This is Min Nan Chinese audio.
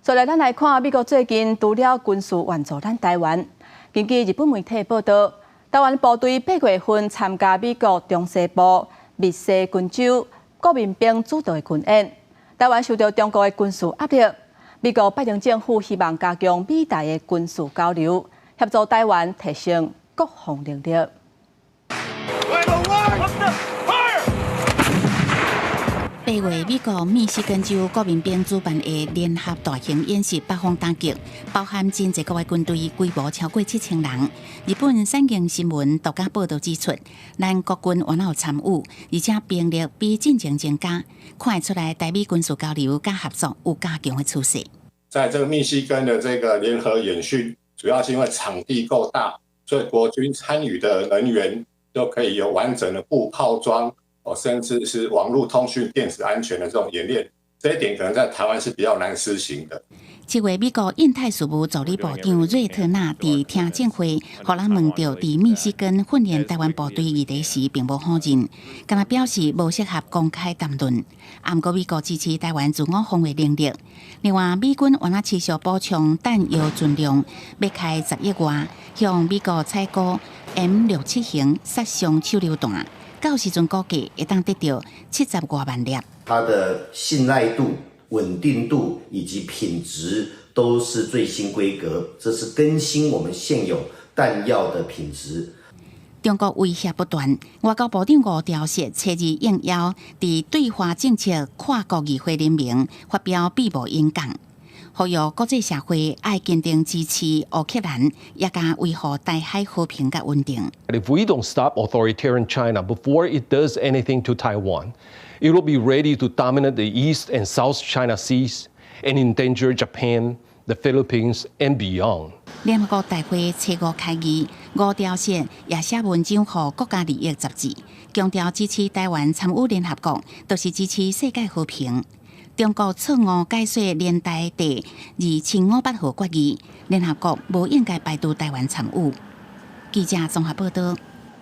再來，咱來看美國最近除了軍事援助咱台灣。根據日本媒體報道，台灣部隊8月份參加美國中西部密西根州國民兵主導的軍演。台灣受到中國的軍事壓力，美國拜登政府希望加強美台的軍事交流，協助台灣提升國防能力。 Fire! 8月，美國密西根州國民兵主辦的聯合大型演習北風打擊，包含真濟國的軍隊，規模超過7000人。日本產經新聞獨家報道指出，咱國軍原來有參與，而且兵力比進前增加，看得出來台美軍事交流佮合作有加強的趨勢。在這個密西根的這個聯合演訓，主要是因為場地夠大，所以國軍參與的人員都可以有完整的步炮裝。哦，甚至是網絡通訊、電子安全的這種演練，這一點可能在台灣是比較難施行的。7月，美國印太事務助理部長瑞特納佇聽證會，予人問著佇密西根訓練台灣部隊議題時，並無否認，干焦表示無適合公開談論。毋過美國支持台灣自我防衛能力。另外，美軍原來持續補充彈藥存量，欲開10億外，向美國採購 M67型殺傷手榴彈。到時陣估計會當得著70外萬粒。它的信賴度、穩定度以及品質都是最新規格，這是更新我們現有彈藥的品質。中國威脅不斷，外交部長吳釗燮初二應邀佇對華政策跨國議會聯盟發表閉幕演講，呼籲國際社會愛堅定支持烏克蘭，也共維護台海和平佮穩定。 If we don't stop authoritarian China before it does anything to Taiwan, it will be ready to dominate the East and South China Seas and endanger Japan, the Philippines and beyond. 聯合國大會初五開議，吳釗燮也寫文章予國家利益雜誌，強調支持台灣參與聯合國，就是支持世界和平。中國錯誤解說聯大第2500號決議，聯合國無應該排除台灣參與。記者綜合報道。